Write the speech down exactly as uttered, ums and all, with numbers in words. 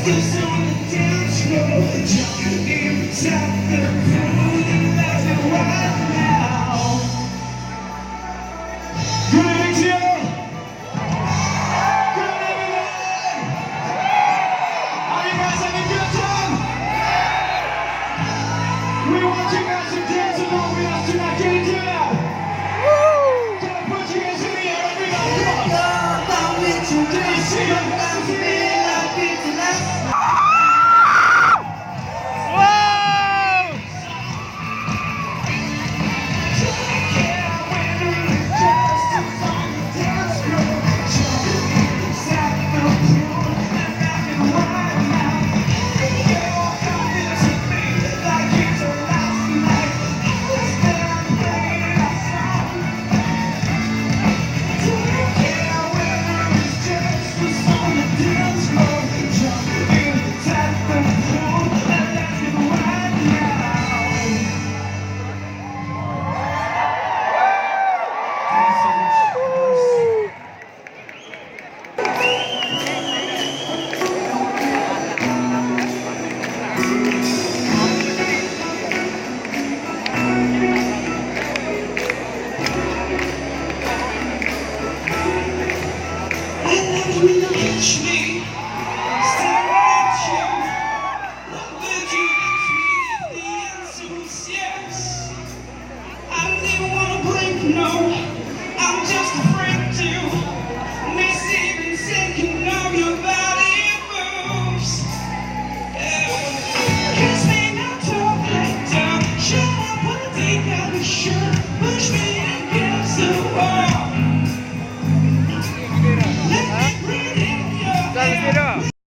Good evening to you. Good evening. Are you guys having a good time? We want you guys to dance along with us tonight. Can you do that? Can I put you guys in the air? Everybody, come on. Can you see your hands in the air? Wow! Yes. I don't even wanna break, no.